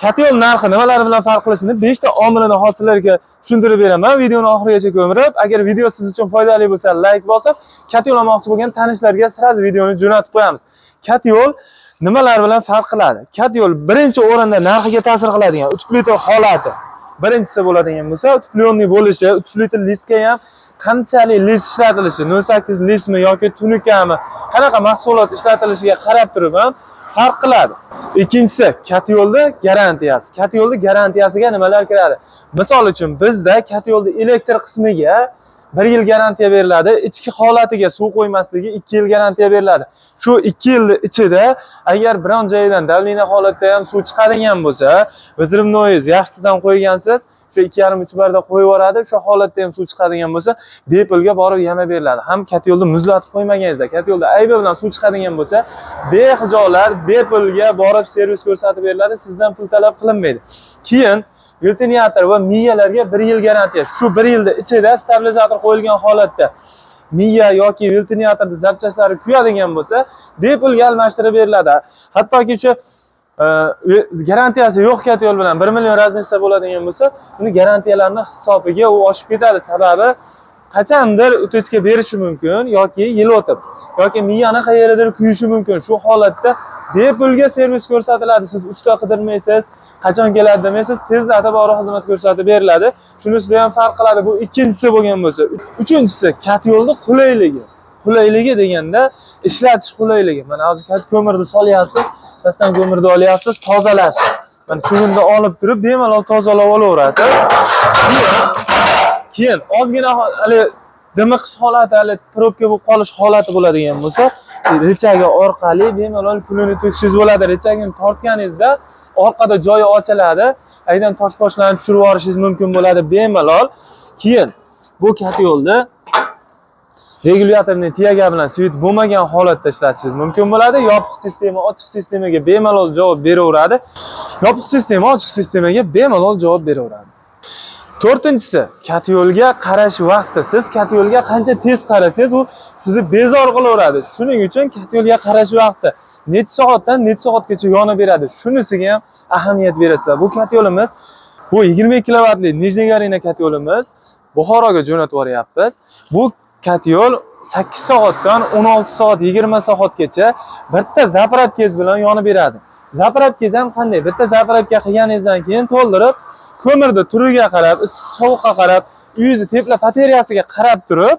Котёл narxi nimalar bilan farq qilishini 5 ta omilini hozir sizlarga tushuntirib beraman. Videoni oxirigacha ko'rib, agar video siz uchun foydali bo'lsa, layk bosib, котёл olmoqchi bo'lgan tanishlarga сразу videoni jo'natib qo'yamiz. Котёл nimalar bilan farq qiladi? Котёл birinchi o'rinda narxiga ta'sir qiladigan утеплитель holati. Birinchisi bo'ladigan bo'lsa, утепленный bo'lishi, утеплитель listga ham qanchalik list ishlatilishi, 0.8 listmi yoki tunikami, qanaqa mahsulot ishlatilishiga qarab turib ham farq qiladi. Ikkinchisi, котёл ni garantiyasi. Котёл ni garantiyasiga nimalar kiradi? Misol uchun, bizda котёл ni elektr qismiga 1 yil garantiya beriladi, ichki holatiga suv qo'ymasligi 2 yil garantiya beriladi. Shu 2 yil ichida agar biron joyidan давление holatda ham suv chiqadigan bo'lsa, взрывной yaxshisidan qo'ygansiz, shu 2,5-3 barda qo'yib yuboradi. O'sha holatda ham suv chiqadigan bo'lsa, bepulga borib yama beriladi. Ham котёл ni muzlatib qo'ymaganingizda, котёл da aybi bilan suv chiqadigan bo'lsa, behijolat bepulga borib servis ko'rsatib beriladi, sizdan pul talab qilinmaydi. Keyin ventilyatор va miyalarga 1 yil garantiya. Shu 1 yilda ichida stabilizator qo'yilgan holatda miya yoki ventilyatorni запчасть lari kuyadigan bo'lsa, bepulga almashtirib beriladi. Hattoki shu garantiyasi yo'q котёл bilan 1 million разница bo'ladigan bo'lsa, uni garantiyalarni hisobiga u oshib ketadi. Sababi qachondir утечка berishi mumkin yoki yil o'tib yoki miyani qayeridir kuyishi mumkin. Shu holatda bepulga servis ko'rsatiladi. Siz usta qidirmaysiz, qachon keladi demaysiz, tezlatib borib xizmat ko'rsatib beriladi. Shunisida ham farq qiladi. Bu ikkinchisi bo'lgan bo'lsa, uchinchisi котёл ni qulayligi. Qulayligi deganda ishlatish qulayligi. Mana hozir ko'mirni solyapsiz, pastdan ko'mirni olyapsiz, tozalash. Mana suvini olib turib bemalol tozalab olaverasiz. Keyin ozgina hali dimiqish holati, hali probka bo'lib qolish holati bo'ladigan bo'lsa, рычаг i orqali bemalol pulini to'ksangiz bo'ladi. Рычаг ini tortganingizda orqada joyi ochiladi. Aydan tosh boshlarni tushirib yuborishingiz mumkin bo'ladi bemalol. Keyin bu котёл ni регуляторный тяга bilan свет bo'lmagan holatda ishlatishingiz mumkin bo'ladi. Yopiq sistema ochiq sistemaga bemalol javob beraveradi. Yopiq sistema ochiq sistemaga bemalol javob beraveradi. To'rtinchisi, котёл ga qarash vaqti. Siz котёл ga qancha tez qarasangiz, u sizni bezor qilaveradi. Shuning uchun котёл ga qarash vaqti necha soatdan necha soatgacha yonib beradi. Shunisiga ham ahamiyat berasizlar. Bu котёл imiz, bu 22 kilovatli Nижнегарина котёл imiz Buxoroga jo'natib yuboryapmiz. Bu котёл 8 soatdan 16 soat, 20 soatgacha bitta заправка ngiz bilan yonib beradi. Заправка ngiz ham qanday? Bitta заправка qilganingizdan keyin to'ldirib, ko'mirni turiga qarab, issiq sovuqqa qarab, uyingizni теплопотеря siga qarab turib,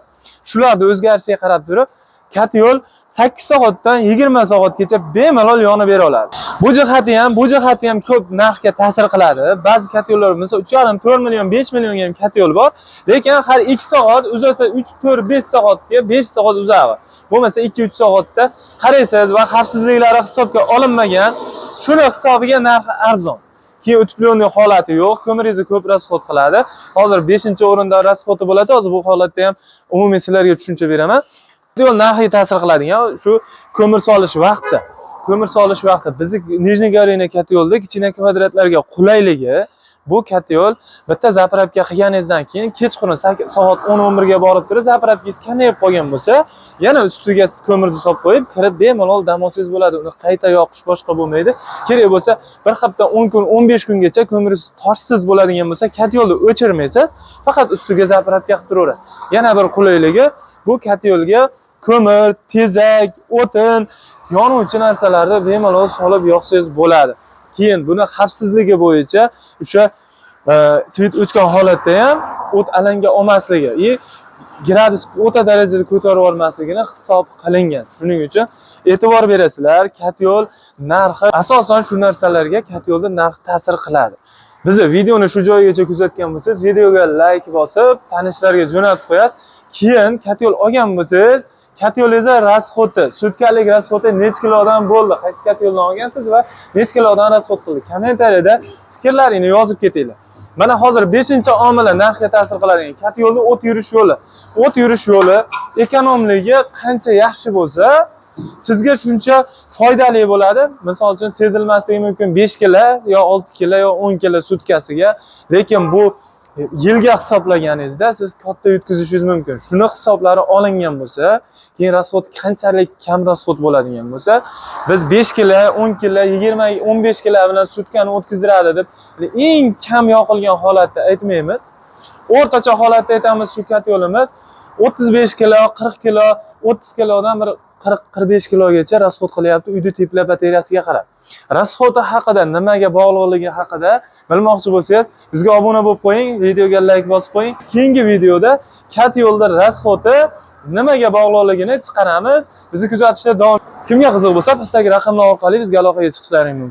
shularni o'zgarishiga qarab turib, котёл 8 soatdan 20 soatgacha bemalol yonib bera oladi. Bu jihati ham ko'p narxga ta'sir qiladi. Ba'zi котёл lar, misol 3,5, 4 million, 5 millionga ham котёл bor, lekin har 2 soat uzasa 3, 4, 5 soatga 5 soat uzadi. Bo'lmasa 2-3 soatda qaraysiz va xavfsizliklari hisobga olinmagan, shuni hisobiga narxi arzon. Keyin утепленный holati yo'q, ko'miringizni ko'p расход qiladi. Hozir 5-o'rinda расход i bo'ladi. Hozir bu holatda ham umumiy sizlarga tushuncha beraman. Yo'l narxiga ta'sir qiladigan shu ko'mir solish vaqti. Ko'mir solish vaqti bizni Nижнегарина котёл da kichkina kvadratlarga qulayligi, bu котёл bitta заправка qilganingizdan keyin kechqurun soat 10-11 ga borib turib заправка ngiz kamayib qolgan bo'lsa, yana ustiga ko'mirni solib qo'yib, kirib bemalol dam olsangiz bo'ladi. Uni qayta yoqish boshqa bo'lmaydi. Kerak bo'lsa, bir hafta, 10 kun, 15 kungacha ko'miringiz toshsiz bo'ladigan bo'lsa, котёл ni o'chirmaysiz, faqat ustiga заправка qilib turaverasiz. Yana bir qulayligi, bu котёл ga ko'mir, tezak, o'tin, yonuvchi narsalarni bemalol solib yoqsangiz bo'ladi. Keyin buni xavfsizligi bo'yicha o'sha свет o'chgan holatda ham o't alanga olmasligi и gradus o'ta darajada ko'tarib yubormasligini hisob qilingan. Shuning uchun e'tibor berasizlar, котёл narxi asosan shu narsalarga котёл ni narxi ta'sir qiladi. Bizni videoni shu joygacha kuzatgan bo'lsangiz, videoga layk bosib, tanishlarga jo'natib qo'yasiz. Keyin котёл olgan bo'lsangiz, котёл ingizni расход i, sutkalik расход i necha kilodan bo'ldi, qaysi котёл dan olgansiz va necha kilodan расход qildi? Kommentariyada fikrlaringni yozib ketinglar. Mana hozir 5-omili narxga ta'sir qiladigan котёл ni o't yurish yo'li. O't yurish yo'li эконом ligi qancha yaxshi bo'lsa, sizga shuncha foydali bo'ladi. Misol uchun, sezilmasligi mumkin 5 kilo yo 6 kilo yo 10 kilo sutkasiga, lekin bu Yilga hisoblaganingizda siz katta yutkazishingiz mumkin. Shuni hisoblari olingan bo'lsa, keyin расход qanchalik kam расход bo'ladigan bo'lsa, biz 5 kilo, 10 kilo, 20, 15 kilo bilan sutkani o'tkazdiradi deb eng kam yoqilgan holatda aytmaymiz. O'rtacha holatda aytamiz, shu котёл imiz 35 kilo, 40 kilo, 30 kilodan bir 40-45 kilogacha расход qilyapti uyda тепла batareyasiga qarab. Расход i haqida, nimaga bog'liqligi haqida bilmoqchi bo'lsangiz, bizga obuna bo'lib qo'ying, videoga layk bosib qo'ying. Keyingi videoda котёл da расход i nimaga bog'liqligini chiqaramiz. Bizni kuzatishda davom. Kimga qiziq bo'lsa, pastdagi raqamlar orqali bizga aloqaga chiqishlaring mumkin.